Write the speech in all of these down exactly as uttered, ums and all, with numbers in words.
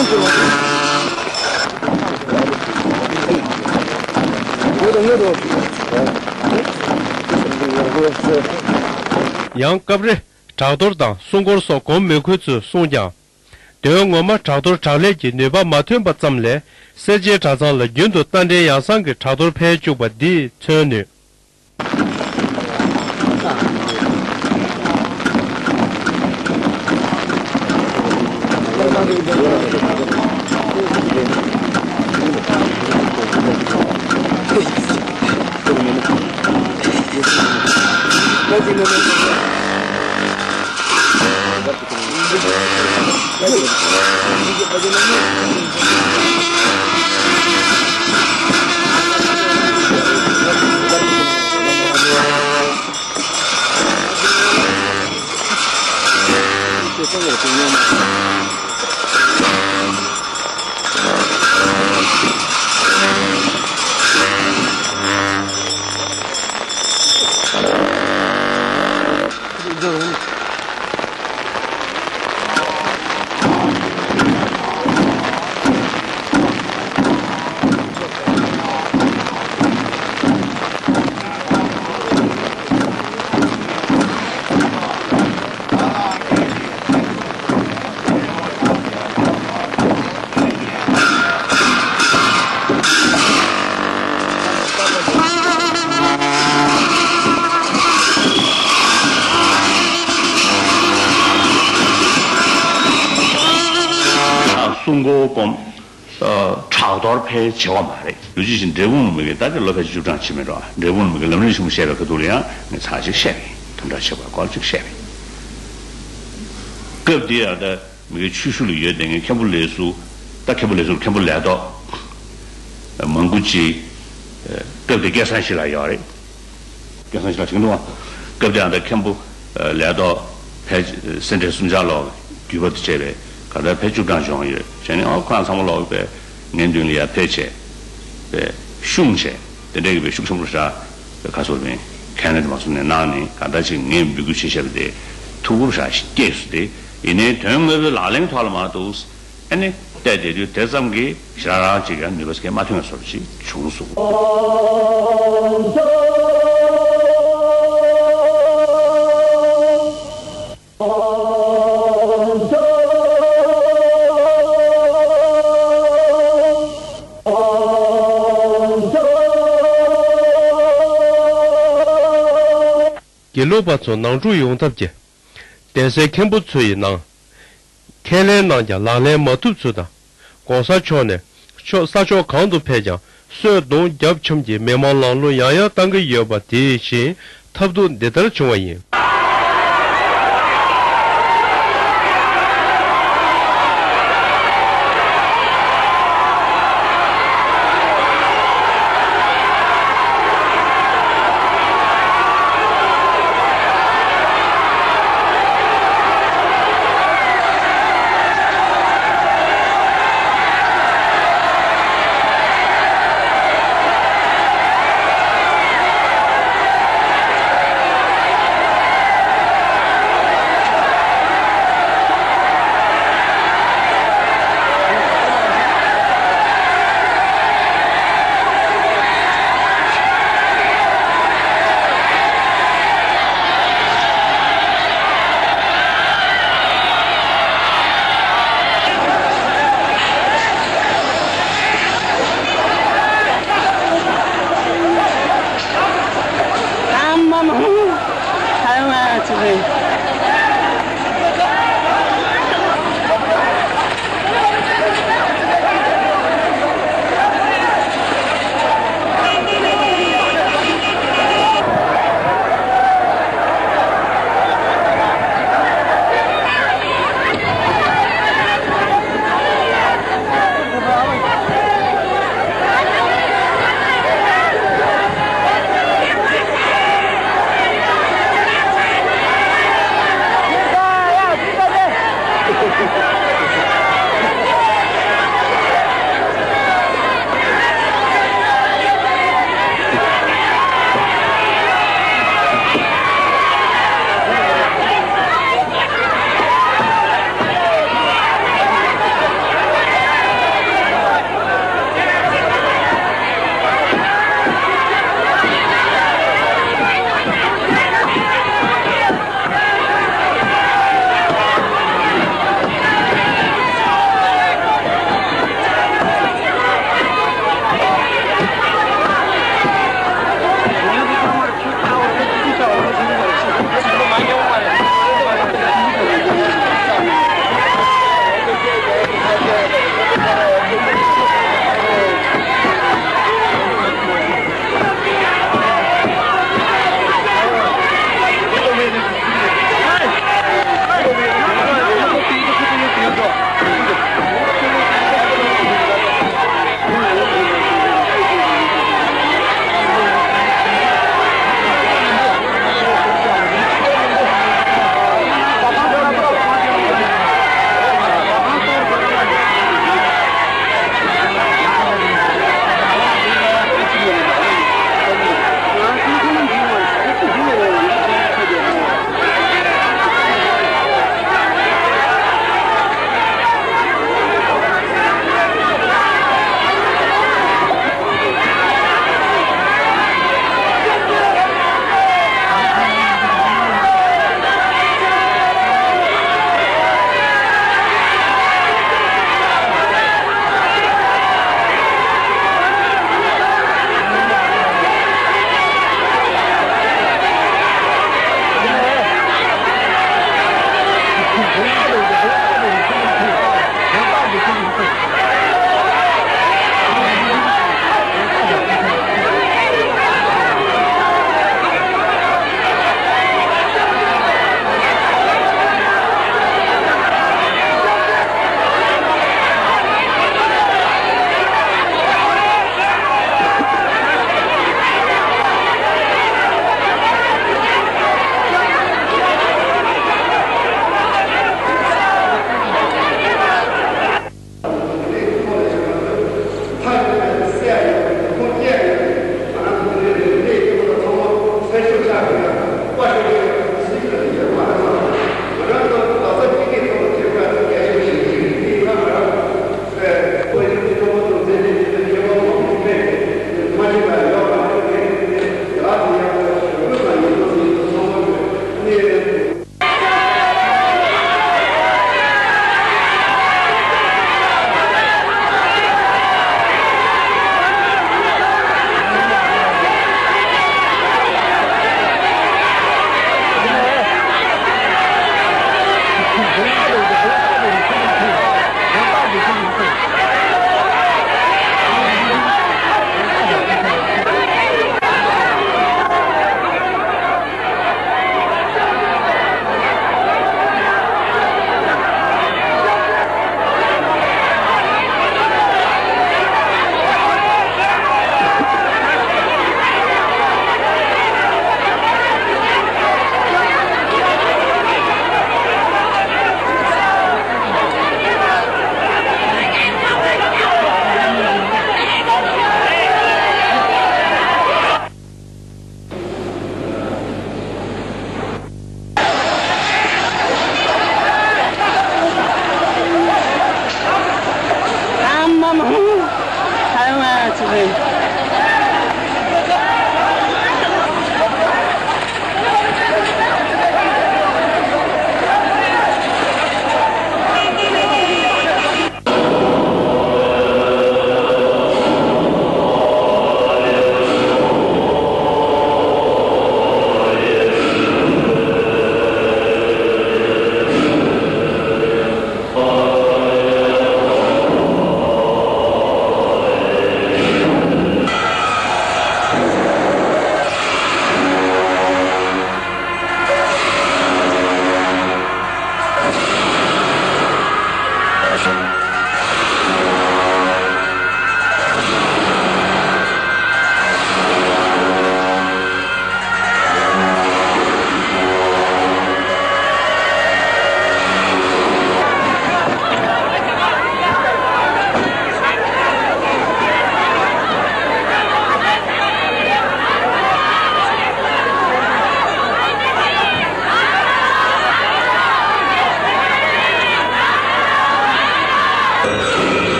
ཡང་སྐབས་རེ་བྲག་གཏོར་དང་སྲུང་འཁོར་སོགས་སྒོམ་མི་དགོས་ཚུལ་གསུངས་ཀྱང་། དོན་ངོ་མ་བྲག་གཏོར་བྲག་ལས་ཀྱི་ནུས་པ་མ་ཐོན་པ་ཙམ་ལས་སེར་བྱེས་གྲྭ་ཚང་ལ་རྒྱུན་དུ་རྟ་མགྲིན་ཡང་གསང་གི་བྲག་གཏོར་འཕེལ་བཅུག་པ་འདིས་མཚོན་ནུས། སྲུང་འཁོར་སྒོམ། བྲག་གཏོར་ཕལ་ཆེ་བ་མ་རེད། ལོ་རྒྱུས་ཤིག་འབྲས་སྤུངས་མི་གི་ད་ཅི་ལོ་ཕལ་ཆེར་བཅུ་གྲངས་ཕྱིན་མེད་འགྲོ། འབྲས་སྤུངས་མི་གི་ལམ་རིམ་ཆེན་མོ་བཤད་པའི་ཁ་ཐུག་ལ་ཡང་ངས་ཚར་ཞིག་བཤད་པ་ཡིན། དུམ་གྲ་ཆེ་བ་སྐོར་ཅིག་བཤད་པ་ཡིན། སྐབས་དེ་ཡང་ད་མི་གི་ཆོས་ཞུ་ལ་ཡོད་དེ་ངས་མཁན་པོ་ལས་ཟུར། ད་མཁན་པོ་ལས་ཟུར་མཁན་པོ་ལས་ཐོག་མང་པོ་ཅིག་སྐབས་དེ་སྐལ་བཟང་ཞིག་ལ་ཡོད་རེད། སྐལ་བཟང་ཞིག་ལ་ཞིག་འདུག་བ། སྐབས་དེ་ཡང་ད་མཁན་པོ་ལས་ཐོག་ཕལ་སེ་འབྲས་གསུམ་ཆར་ལོག་བརྒྱུད་པ་དུ་བྱས་པའི་ག་ད་ཕལ་བཅུ་གྲངས་བྱུང་ཡོད་བྱས་ནས། ཨོ་ཁོ་རང་ཚང་མ་ལོག་པའི་ངའི་མདུན་ལ་ཡར་ཕེབས་བྱས་པའི་བཤུམས་བྱས། དེ་འདྲའི་གི་བའི་ཤུགས་ཆེན་པོ་རེད་ཤག་ཁ་སོར་བའི་ཁས་ལེན་དུ་མ་སོང་ནས་གནང་ནས་ག་ད་ཅིག་ངས་འབོད་སྐུལ་བྱེད་བྱས་པ་དེ་ཐུགས་ཁུར་ཞེ་དྲག་སྐྱེས་སོང་སྟེ། ཡིན་ནའི་དོན་དངོས་པོའི་ལག་ལེན་ཐོག་ལ་མ་གཏོགས། ཨ་ནི་བལྟས་བསྡད་དུས་དེ་ཙམ་གྱིས་ཞེ་དྲག་རང་ཅིག་ཡང་ནུས་པ་སྐྱེ་མ་ཐོན་པའི་བཟོ་འདྲ་ཅིག་བྱུང་སོང་། དགེ་ལུགས་པ་ཚོ་ནང་འཁྲུག་ཡོང་ཐབས་ཀྱི་གདན་སའི་མཁན་པོ་ཚོ་ཡི་ནང་ཁས་ལེན་གནང་ཀྱང་ལག་ལེན་མ་ཐུབ་ཚུལ་དང་། ༸གོང་ས་མཆོག་ནས་ཕྱོགས་ས་ཕྱོགས་གང་དུ་ཕེབས་ཀྱང་སོས་གདོང་རྒྱབ་འཆམ་གྱིས་མི་མང་ལམ་ལྷོང་ཡང་ཡང་བཏང་གི་ཡོད་པ་དེ་བཞིན་ཐབས་སྡུག་འདི་ལྟར་བྱུང་བ་ཡིན།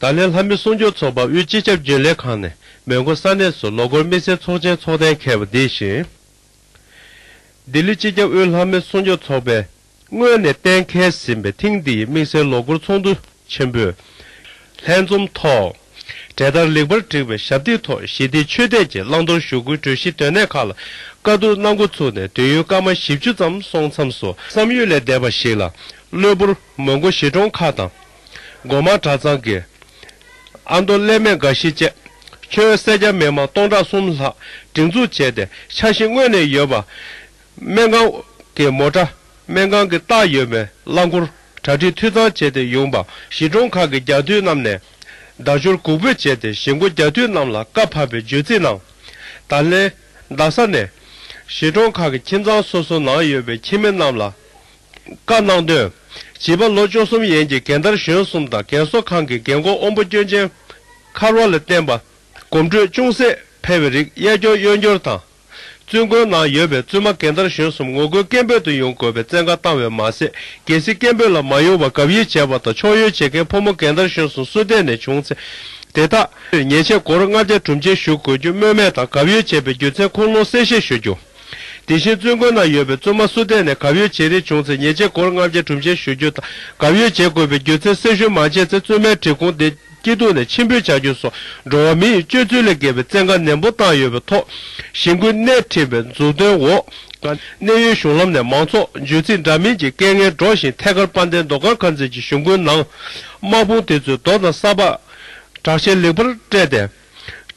ད་ལན་ལྷ་མི་སྲུང་སྐྱོབ་ཚོགས་པ་དབུས་སྤྱི་ཁྱབ་རྒྱུན་ལས་ཁང་ནས་མོན་གྷོ་ས་གནས་སུ་ལོ་འཁོར་དམིགས་བསལ་ཚོགས་ཆེན་འཚོགས་གཏན་འཁེལ་བ་འདི་བཞིན། ལྡི་ལི་སྤྱི་ཁྱབ་དབུས་ལྷ་མི་སྲུང་སྐྱོབ་ཚོགས་པས་སྔོན་ནས་གཏན་འཁེལ་ཟིན་པའི་ཐེངས་འདིའི་དམིགས་བསལ་ལོ་འཁོར་ཚོགས་འདུ་ཆེན་པོས་ལྷན་འཛོམས་ཐོག་གྲལ་སྟར་ལེགས་པར་བསྒྲིགས་པའི་ཞབས་སྟེགས་ཐོག་ཞི་བདེའི་ཆོས་དད་ཀྱི་བླང་དོར་ཞུ་སྐུལ་གྲོས་གཞི་དོན་གནད་ཁག་ལ་བཀའ་བསྡུར་གནང་འགོ་ཚུགས་ནས་དུས་ཡུན་སྐར་མ་བཞི་བཅུ་ཙམ་སོང་མཚམས་སུ་བསམ་ཡུལ་ལས་འདས་པ་ཞིག་ལ་གློ་བུར་མོན་གྷོ་གཞིས་གྲོང་ཁག་དང་སྒོ་མང་གྲྭ་ཚང་གི་ཨ་མདོ་ཀླད་མེད་འགའ་ཞིག་བཅས་ ཆོས་སེར་སྐྱ་མི་མང་སྟོང་ཕྲག་གསུམ་ལྷག་སྒྲིག་འཛུགས་བྱས་ཏེ། འཆར་གཞི་སྔོན་ནས་ཡོད་པ། སྨན་ཁང་གི་མོ་ཊ། སྨན་ཁང་གི་རྟགས་ཡོད་པའི་རླངས་འཁོར། གྲ་སྒྲིག་འཐུས་ཚང་བྱས་ཏེ་ཡོང་པ། གཞིས་གྲོང་ཁག་གི་རྒྱ་མཐུད་རྣམས་ནས་བརྡ་སྦྱོར་འགུག་འབོད་བྱས་ཏེ། གཞིས་འགོ་རྒྱ་མཐུད་རྣམས་ལ་བཀའ་ཕབ་པའི་བརྗོད་ཚིག་གནང་། ད་ལན་རྡ་ས་ནས་གཞིས་གྲོང་ཁག་གི་ཁྱིམ་ཚང་སོ་སོ་ནང་ཡོད་པའི་ཁྱིམ་མི་རྣམས་ལ་བཀའ་གནང་དོན། བྱིས་པ་ལོ་བཅུ་གསུམ་ཡན་གྱི་རྒན་དར་གཞོན་གསུམ་དང་རྒན་གསོ་ཁང་གི་རྒན་འཁོགས་དབོན་པོ་སྐྱོན་ཅན་མཁར་བ་ལ་བརྟེན་པ། གོམ་བགྲོད་ཅུང་ཟད་འཕེལ་བའི་རིགས་གཡས་སྐྱོར་གཡོན་སྐྱོར་དང་། བཙུན་དགོན་ནང་ཡོད་པའི་བཙུན་མ་རྒན་དར་གཞོན་གསུམ་ངོ་རྒོལ་སྐད་འབོད་དུ་ཡོང་དགོས་པའི་བཙན་བཀའ་བཏང་བས་མ་ཟད། གལ་སྲིད་སྐད་འབོད་ལ་མ་ཡོང་བར་དགའ་ཡོལ་བྱས་པ་དང་ཕྱོགས་ཡོལ་བྱེད་མཁན་ཕོ་མོ་རྒན་དར་གཞོན་གསུམ་སུ་ཐད་ནས་བྱུང་ཚེ། དེ་དག་ཉེས་ཆད་སྒོར་ལྔ་བརྒྱ་སྒྲུབ་ཆེན་ཞུ་དགོས་རྒྱུ་སྨོས་མེད་དང་། དགའ་ཡོལ་བྱས་པའི་རྒྱུ་མཚན་ཁུངས་ལུང་གསལ་བཤད་ཞུ་རྒྱུ། དེ་བཞིན་བཙུན་དགོན་ན་ཡོད་པའི་བཙུན་མ་སུ་ཐད་ནས་དགའ་ཡོལ་བྱེད་རེས་བྱུང་ཚེ་ཉེས་ཆད་སྒོར་ལྔ་བརྒྱ་སྒྲུབ་ཆེན་ཞུ་རྒྱུ་དང་། དགའ་ཡོལ་བྱེད་དགོས་པའི་རྒྱུ་མཚན་གསལ་ཞུ་མ་བྱས་ཚེ་བཙུན་མའི་བྲེལ་ཁུང་དེ་སྐྱིད་སྡུག་ནས་ཕྱིར་འབུད་བྱ་རྒྱུ་སོགས་འགྲོ་བ་མི་ཡི་སྤྱོད་ཚུལ་ལས་འགལ་བའི་བཙན་བཀའ་ནན་པོ་བཏང་ཡོད་པའི་ཐོག་གཞིས་འགོས་སྣེ་ཁྲིད་པའི་མཛུབ་སྟོན་འོག་གནས་ཡུལ་གཞུང་ལམ་ནས་མང་ཚོགས་འགྱོད་ཚིག་འདྲ་མིན་གྱི་སྐད་ངན་སྒྲོག་བཞིན་ཐད་ཀར་དཔལ་ལྡན་མདོ་སྒར་མཁར་མཚམས་ཀྱི་གཞུང་སྒོའི་ནང་དམག་དཔུང་དེ་ཚོས་རྡོ་དང་ས་ཕག་དྲག་ཆས་ལེགས་པར་སྤྲས་ཏེ།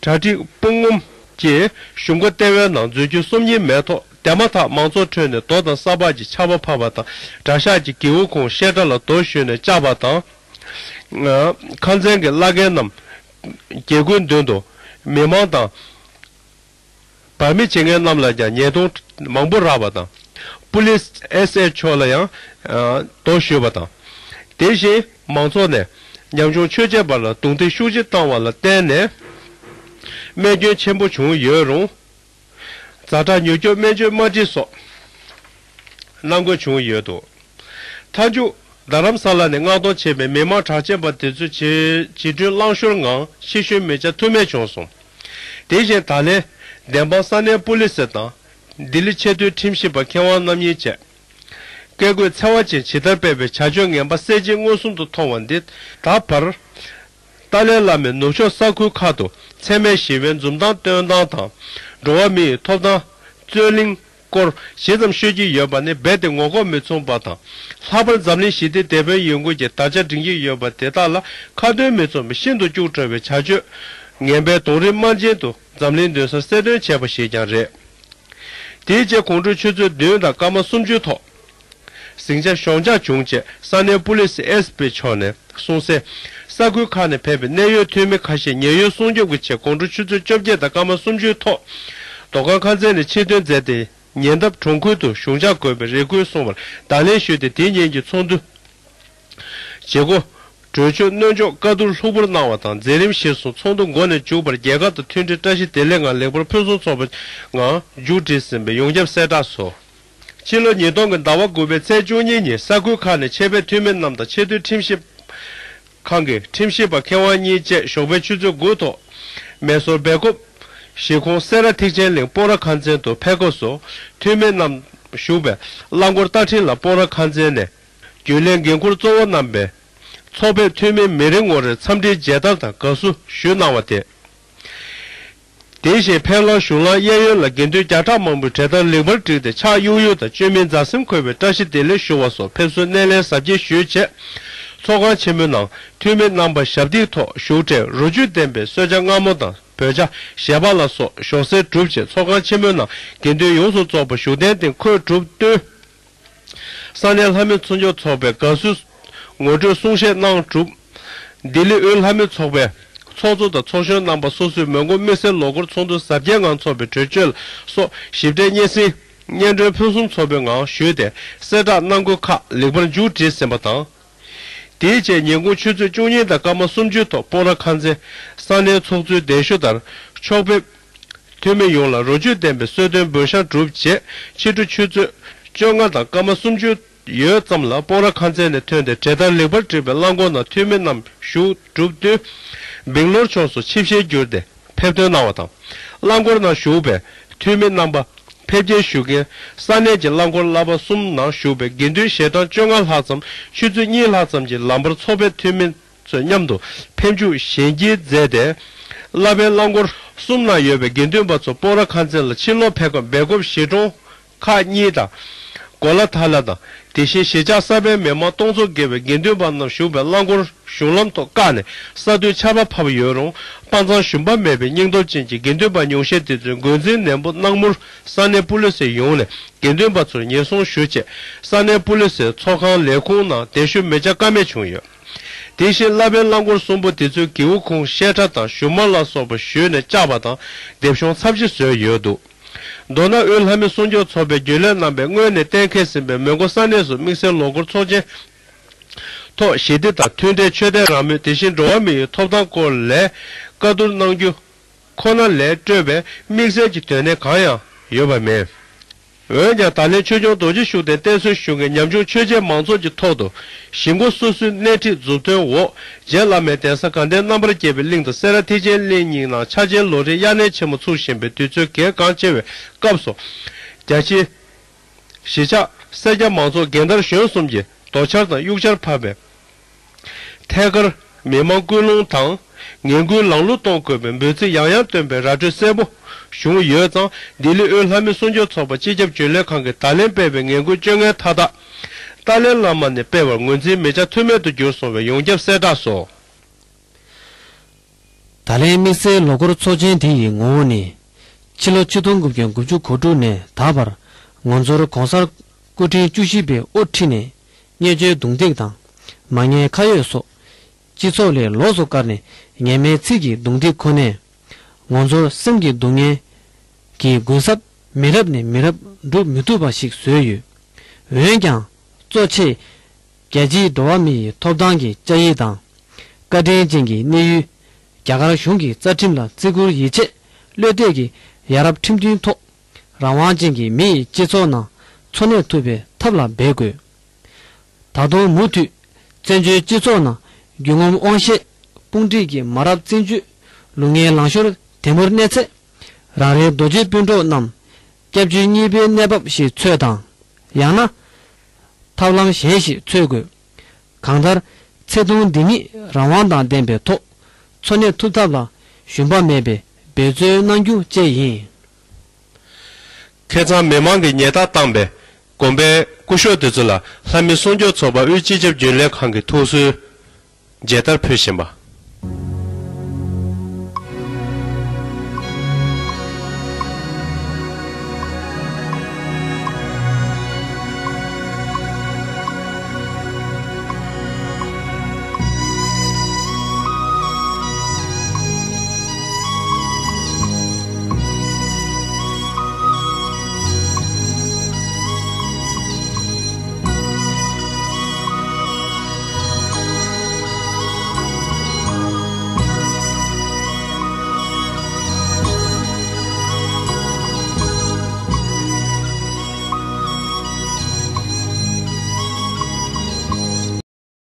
གྲ་སྒྲིག་དཔུང་ངོམ་གྱིས་གཞུང་སྒོ་ལྟེ་བའི་ནང་འཛུལ་རྒྱུ་སོམ་ཉི་མེད་ཐོག་དེ་མ་ཐག་མང་ཚོགས་ཁྲོད་ནས་རྡོ་དང་ས་ཕག་གི་ཆར་པ་ཕབ་པ་དང་། གྲྭ་ཤག་གི་སྒེའུ་ཁུང་བཤད་གྲྭ་ལ་རྡོ་གཞུས་ནས་བཅག་པ་དང་། ཁང་ཚན་གྱི་བླ་རྒན་རྣམས་རྒྱལ་སྒོའི་མདུན་དུ་མི་མང་དང་། བར་མི་བྱེད་མཁན་རྣམས་ལ་ཀྱང་ཉེས་རྡུང་མང་པོ་རག་པ་དང་། པུ་ལིས་ཨེས་ཨེཆ་མཆོག་ལ་ཡང་རྡོ་གཞུས་པ་དང་། དེ་བཞིན་མང་ཚོགས་ནས་ཉམ་ཆུང་ཆོས་བྱེད་པ་ལ་རྡུང་རྡེག་ཤུགས་ཆེ་བཏང་བ་ལ་བརྟེན་ནས་རྨས་སྐྱོན་ཆེན་པོ་བྱུང་ཡོད་རུང་། ཛ་དྲག་མྱུར་སྐྱོབ་སྨན་བཅོས་མ་འགྲིག་སོགས་གནང་དགོས་བྱུང་ཡོད་འདུག་མཐའ་མཇུག་རྡ་རམ་ས་ལ་ནས་མངགས་གཏོང་བྱས་པའི་མི་མང་གྲགས་ཅན་པ་དེ་ཚོ་བྱི་བྱིས་དྲུང་བླངས་ཤོར་ངང་ཕྱི་བཤོལ་མི་བྱ་ཐུ་མེད་བྱུང་སོང་། དེ་བཞིན་ད་ལན་བདེན་དཔང་ས་གནས་པུ་ལི་སི་དང་། ལྡི་ལི་ཆེས་མཐོའི་ཁྲིམས་ཞིབ་པ་མཁས་དབང་རྣམ་གཉིས་བཅས། བཀས་བཀོད་འཚེ་བ་ཅན་ཇི་ལྟར་སྤེལ་བའི་བྱ་སྤྱོད་ངན་པ་གསལ་བྱེད་མངོན་སུམ་དུ་མཐོང་བ་འདི་ད་བར། ཏཱ་ལའི་བླ་མས་ནུབ་ཕྱོགས་ས་ཁུལ་ཁག་ཏུ་འཚེ་མེད་ཞི་བའི་འཛུམ་མདངས་སྟོན་སྟངས་དང་། འགྲོ་བ་མི་ཡི་ཐོབ་ཐང་། རྩོད་གླེང་སྐོར་ཇི་ཙམ་ཤོད་ཀྱི་ཡོད་པ་ནི་རྦད་དེ་ངོ་ལྐོག་མི་མཚུངས་པ་དང་། ལྷག་པར་འཛམ་གླིང་ཞི་བདེ་དེད་དཔོན་ཡོང་ཁུལ་གྱི་དར་ཆ་སྒྲེང་གི་ཡོད་པ་དེ་དག་ལ་ཁ་འདོན་མི་མཚུངས་པའི་ཤིན་ཏུ་སྐྱུག་བྲོ་བའི་བྱ་སྤྱོད་ངན་པའི་གདོང་རིས་དམར་རྗེན་དུ་འཛམ་གླིང་མདུན་སར་གསལ་སྟོན་བྱས་པ་ཞིག་ཀྱང་རེད། དེའི་རྗེས་དགོང་དྲོ་ཆུ་ཚོད་བདུན་དང་སྐར་མ་སུམ་ཅུའི་ཐོག་ཟིང་ཆ་ཤོང་འཇགས་བྱུང་རྗེས་ས་གནས་པུ་ལི་སི་ཨེས་པི་མཆོག་ནས་གསུངས་གསལ། ས་ཁུལ་ཁག་ནས་ཕེབས་པའི་གནད་ཡོད་འཐུས་མི་ཁ་ཤས་ཉེན་གཡོལ་སྲུང་སྐྱོབ་ཀྱི་ཆེད་དགོང་དྲོ་ཆུ་ཚོད་བཅོ་བརྒྱད་དང་སྐར་མ་སུམ་ཅུའི་ཐོག་མདོ་སྒར་མཁར་མཚམས་ནས་ཕྱིར་ཐོན་མཛད་དེ། ཉེ་འདབས་གྲོང་ཁུལ་དུ་གཞུང་འཇགས་དགོས་པའི་རེ་སྐུལ་གསུངས་པར་བརྡ་ལན་ཞུས་ཏེ། དེའི་ཉིན་གྱི་ཚོགས་འདུ་བྱེད་སྒོ་གྲོས་ཆོད་སྣོན་འཇོག་བཀའ་བསྡུར་ལྷུག་པོར་གནང་བ་དང་། མཛད་རིམ་གཞིར་བཟུང་ཚོགས་འདུ་འགོ་ནས་མཇུག་བར་རྒྱལ་ཁ་དང་མཐུན་སྒྲིལ་བཀྲ་ཤིས་བདེ་ལེགས་ངང་ལེགས་པར་ཕུན་སུམ་ཚོགས་པའི་ངང་མཇུག་སྒྲིལ་ཟིན་པའི་ཡོངས་ཁྱབ་གསལ་བསྒྲགས་སོ། ཕྱི་ལོ་ཉིས་སྟོང་གི་ཟླ་བ་དགུ་པའི་ཚེས་བཅུ་གཉིས་ཉིན་ས་ཁུལ་ཁག་ནས་ཆེད་ཕེབས་འཐུས་མི་རྣམས་དང་ཆེས་མཐོའི་ཁྲིམས་ཞིབ་ཁང་གི་ཁྲིམས་ཞིབ་པ་མཁས་དབང་གཉིས་བཅས་ཞོགས་པའི་ཆུ་ཚོད་དགུ་ཐོག་མེ་སོར་སྦེལ་ཀོབ་གཞིས་ཁོངས་སེ་ར་ཐེག་ཆེན་གླིང་སྤོ་ར་ཁང་ཚན་དུ་ཕེབས་སྐབས་སུ། འཐུས་མི་རྣམས་བཞུགས་པའི་རླངས་འཁོར་ལྟ་ཁྲིད་ལ་སྤོ་ར་ཁང་ཚན་ནས་རྒྱུན་ལས་འགན་འཁུར་གཙོ་བོ་རྣམ་པས་ཚོགས་ཕེབས་འཐུས་མི་མི་རེ་ངོ་རེར་འཚམས་འདྲིའི་མཇལ་དར་དང་དགའ་བསུ་ཞུས་གནང་བ་དེ། དེ་བཞིན་ཕེབས་ལམ་གཞུང་ལམ་གཡས་གཡོན་ལ་དགེ་འདུན་བརྒྱ་ཕྲག་མང་པོས་གྲལ་སྟར་ལེགས་པར་བསྒྲིགས་ཏེ་ཕྱག་གཡུག་གཡུག་དང་བཅོས་མིན་མཛའ་སེམས་འཁོལ་བའི་བཀྲ་ཤིས་བདེ་ལེགས་ཞུ་བ་སོགས་ཕེབས་བསུའི་སྣེ་ལེན་གཟབ་རྒྱས་ཞུས་རྗེས། ཚོགས་ཁང་ཆེན་མོའི་ནང་འཐུས་མི་རྣམ་པ་ཞབས་སྟེགས་ཐོག་བཞུགས་གྲལ་རོ་བཅུད་ལྡན་པའི་གསོལ་ཇ་མངར་མོ་དང་བོད་ཇ་བཞད་པ་ལ་སོགས་ཞོགས་ཟས་གྲུབ་རྗེས། ཚོགས་ཁང་ཆེན་མོའི་ནང་དགེ་འདུན་ཡོངས་སུ་རྫོགས་པ་བཞུགས་གདན་སྟེང་འཁོད་གྲུབ་བསྟུན། ས་གནས་ལྷ་མི་མཚན་བརྗོད་ཚོགས་པས་དགའ་བསུའི་ངོ་སྤྲོད་གསུང་བཤད་གནང་གྲུབ། ལྡི་ལི་དབུས་ལྷ་མི་ཚོགས་པའི་ཚོགས་གཙོ་དང་ཚོགས་གཞོན་རྣམ་པ་སོ་སོའི་མོན་གྷོ་དམིགས་བསལ་ལོ་འཁོར་ཚོགས་འདུ་གཟབ་རྒྱས་ངང་འཚོགས་པའི་གྲོས་ཆོད་སོགས་ཞིབ་ཕྲའི་སྙན་སེང་སྙན་སྒྲོན་ཕུན་སུམ་ཚོགས་པའི་ངང་ཞུས་ཏེ། གསལ་བསྒྲགས་གནང་དགོས་ཁག་ལེགས་པར་མཇུག་སྒྲིལ་ཟིན་པ་དང་། དེའི་རྗེས་ཉིན་གུང་ཆུ་ཚོད་བཅུ་གཉིས་དང་སྐར་མ་སུམ་ཅུའི་ཐོག་སྤོ་ར་ཁང་ཚན་ས་གནས་ཚོགས་གཙོའི་གདན་ཞུ་ལྟར་ཆོག་ཕེབས་འཐུས་མི་ཡོངས་ལ་རོ་བཅུད་ལྡན་པའི་གསོལ་སྟོན་འབུལ་བཞེངས་གྲུབ་རྗེས། ཕྱི་དྲོ་ཆུ་ཚོད་བཅོ་ལྔ་དང་སྐར་མ་སུམ་ཅུ་ཡོལ་ཙམ་ལ་སྤོ་ར་ཁང་ཚན་ནས་ཐོན་ཏེ་གྲལ་སྟར་ལེགས་པར་བསྒྲིགས་པའི་རླངས་འཁོར་ནང་འཐུས་མི་རྣམས་བཞུགས་གྲུབ་བསྟུན། སྦེང་ལོར་ཕྱོགས་སུ་ཆིབས་ཞལ་བསྒྱུར་ཏེ་ཕེབས་ཐོན་གནང་བ་དང་། རླངས་འཁོར་ནང་བཞུགས་པའི་འཐུས་མི་རྣམ་པ། ཕེབས་སྐྱེལ་ཞུ་མཁན་ས་གནས་ཀྱི་རླངས་འཁོར་གླ་པ་གསུམ་ནང་བཞུགས་པའི་དགེ་འདུན་ཞལ་གྲངས་བཅོ་ལྔ་ལྷག་ཙམ་ཆུ་ཚོད་གཉིས་ལྷག་ཙམ་གྱི་ལམ་བར་ཚོགས་པའི་འཐུས་མི་ཚོས་མཉམ་དུ་ཕེབས་འབྱུང་གཞེན་སྐྱེལ་མཛད་དེ། གླ་པའི་རླངས་འཁོར་གསུམ་ནང་ཡོད་པའི་དགེ་འདུན་པ་ཚོ་སྤོ་ར་ཁང་ཚན་ལ་ཕྱིར་ལོག་ཕེབས་སྐབས། སྦེལ་ཀོབ་གཞིས་གྲོང་ཁག་གཉིས་དང་ གོ་ལ་ཐ་ལ་དང་། དེ་བཞིན་གཞིས་ཆགས་གསར་པའི་མི་མང་སྟོང་ཚོ་བརྒལ་བའི་དགེ་འདུན་པ་རྣམས་བཞུགས་པའི་རླངས་འཁོར་གཞུང་ལམ་ཐོག་བཀག་ནས་ས་མཐོའི་ཆར་པ་ཕབ་ཡོད་རུང་། དཔའ་མཛངས་ཞུམ་པ་མེད་པའི་སྙིང་སྟོབས་ཅན་གྱི་དགེ་འདུན་པ་ཉུང་ཤས་དེ་ཚོས་འགོ་འཛིན་ནན་པོ་གནང་མུར་ས་གནས་པུ་ལི་སི་ཡོངས་ནས་དགེ་འདུན་པ་ཚོར་ཉེན་སྲུང་ཞུ་ཆེད་ས་གནས་པུ་ལི་སིའི་ཚོགས་ཁང་ལས་ཁུངས་ནང་གདན་ཞུ་མི་བྱ་ཀ་མེད་བྱུང་ཡོད། དེ་བཞིན་བླ་བེལ་རླངས་འཁོར་གསུམ་པོ་དེ་ཚོའི་སྒེའུ་ཁུང་བཤད་གྲྭ་དང་ཞུ་མར་ལ་སོགས་པ་གཞུས་ནས་བཅག་པ་དང་སྡེབ་གཤོང་ཚབས་ཆེ་བཟོས་ཡོད་འདུག་མདོར་ན་དབུས་ལྷ་མི་སྲུང་སྐྱོབ་ཚོགས་པས་རྒྱུན་ལས་རྣམ་པས་སྔོན་ནས་གཏན་འཁེལ་ཟིན་པའི་མོན་གྷོ་ས་གནས་སུ་དམིགས་བསལ་ལོ་འཁོར་ཚོགས་ཆེན་ཐོག་ཞི་བདེ་དང་མཐུན་འབྲེལ་ཆོས་དད་རང་མོས་དེ་བཞིན་འགྲོ་བ་མི་ཡི་ཐོབ་ཐང་སྐོར་ལས་བཀའ་བསྡུར་གནང་རྒྱུ་ཁོ་ན་ལས་སྤྲོས་པའི་དམིགས་བསལ་གྱི་དོན་གནད་གང་ཡང་ཡོད་པ་མེད། འོན་ཀྱང་ད་ལན་ཆོས་སྐྱོང་རྡོ་རྗེ་ཤུགས་ལྡན་བསྟེན་གསོལ་ཞུ་མཁན་ཉམ་ཆུང་ཆོས་བྱེད་མང་ཚོགས་ཀྱི་ཐོག་ཏུ་གཞིས་འགོ་སོ་སོའི་སྣེ་ཁྲིད་མཛུབ་སྟོན་འོག་རྗེ་བླ་མའི་གདན་ས་དགའ་ལྡན་རྣམ་པར་རྒྱལ་བའི་གླིང་དང་སེ་ར་ཐེག་ཆེན་གླིང་གཉིས་ནང་འཆར་ཅན་ལོ་རེའི་དབྱར་གནས་ཆེན་མོ་ཚུགས་བཞིན་པའི་དུས་ཚོད་གལ་འགངས་ཆེ་བའི་སྐབས་སུ། རྒྱ་ཆེའི་གཞིས་ཆགས་སེར་སྐྱ་མང་ཚོགས་རྒན་དར་གཞོན་གསུམ་གྱིས་རྡོ་འཆར་དང་གཡུག་འཆར་ཕབ་པའི་ཐད་ཀར་མི་མང་ཀུན་སློང་དང་ངན་སྐུལ་ལམ་ལྷོང་གཏོང་དགོས་པའི་འབོད་ཚིག་ཡང་ཡང་བཏོན་པའི་ར་སྤྲོད་གསལ་པོ་བྱུང་ཡོད་ཙང་། ལྡི་ལི་དབུས་ལྷ་མི་སྲུང་སྐྱོབ་ཚོགས་པ་སྤྱི་ཁྱབ་རྒྱུན་ལས་ཁང་གིས་ད་ལན་སྤེལ་བའི་ངན་སྐུལ་སྤྱོད་ངན་མཐའ་དག་ཏཱ་ལའི་བླ་མ་ནས་སྤེལ་བར་ངོས་འཛིན་མི་བྱ་ཐུ་མེད་དུ་གྱུར་སོང་བའི་ཡོངས་ཁྱབ་གསལ་བསྒྲགས་སོ། ད་ལན་དམིགས་བསལ་ལོ་འཁོར་ཚོགས་ཆེན་དེ་ཡི་ངོ་བོ་ནི། ཕྱི་ལོ་ཆིག་སྟོང་དགུ་བརྒྱ་དགུ་བཅུ་གོ་དྲུག་ནས་ད་བར་ངོ་མཚར་གོང་གསར་སྐུ་ཕྲེང་བཅུ་བཞི་པའི་དབུ་ཁྲིད་ནས་བརྙས་བཅོས་རྡུང་རྡེག་དང་མ་ཉེས་ཁ་གཡོགས་སོགས་སྤྱི་ཚོགས་ལས་ལོགས་སུ་བཀར་ནས་ངན་སྨྲས་ཚིག་གི་རྡུང་རྡེག་ཁོ་ནས་ངོ་མཚར་སེམས་ཀྱི་སྡུག་བསྔལ་གྱི་གུན་གསབ་མི་རབས་ནས་མི་རབས་འགྲུབ་མི་ཐུབ་པ་ཞིག་བཟོས་ཡོད། འོན་ཀྱང་གཙོ་ཆེ་རྒྱལ་སྤྱིའི་འགྲོ་བ་མི་ཡི་ཐོབ་ཐང་གི་བཅའ་ཡིག་དང་། བཀའ་དྲིན་ཅན་གྱི་གནས་ཡུལ་རྒྱ་གར་གཞུང་གི་རྩ་ཁྲིམས་ལ་བརྩི་བཀུར་ཡིད་ཆེས་བློ་གཏད་ཀྱི་ཡ་རབས་ཁྲིམས་མཐུན་ཐོག་རང་དབང་ཅན་གྱི་མི་ཡི་སྤྱི་ཚོགས་ནང་འཚོ་གནས་ཐུབ་པའི་ཐབས་ལ་འབད་དགོས། ད་དུང་མུ་མཐུད་བཙན་བྱོལ་སྤྱི་ཚོགས་ནང་རྒྱུ་ངོམ་དབང་ཤེད་དཔུང་སྒྲིག་གི་མ་རབས་བཙན་བྱོལ་ལུགས་ངན་ལང་ཤོར་དེ་མུར་གནས་ཚེ། རང་རེའི་རྡོ་རྗེ་སྤུན་གྲོགས་རྣམས་སྐྱབས་བཅོལ་གཉིས་པའི་གནས་བབ་ཞིག་འཚོལ་དང་། ཡང་ན། ཐབས་ལམ་གཞན་ཞིག་འཚོལ་དགོས། གང་ལྟར་ཚེ་ཐུང་འདི་ཉིད་རང་དབང་དང་ལྡན་པའི་ཐོག་འཚོ་གནས་ཐུབ་ཐབས་ལ་ཞུམ་པ་མེད་པའི་འབད་བརྩོན་གནང་རྒྱུ་བཅས་ཡིན། ཁ་སང་མི་མང་གིས་ཉེས་རྡུང་བཏང་པའི་དགོན་པའི་སྐུ་ཞབས་དེ་ཚོ་ལ་ལྷ་མི་སྲུང་སྐྱོབ་ཚོགས་པ་དབུས་སྤྱི་ཁྱབ་རྒྱུན་ལས་ཁང་གིས་ཐུགས་གསོའི་མཇལ་དར་ཕུལ་བཞིན་པ།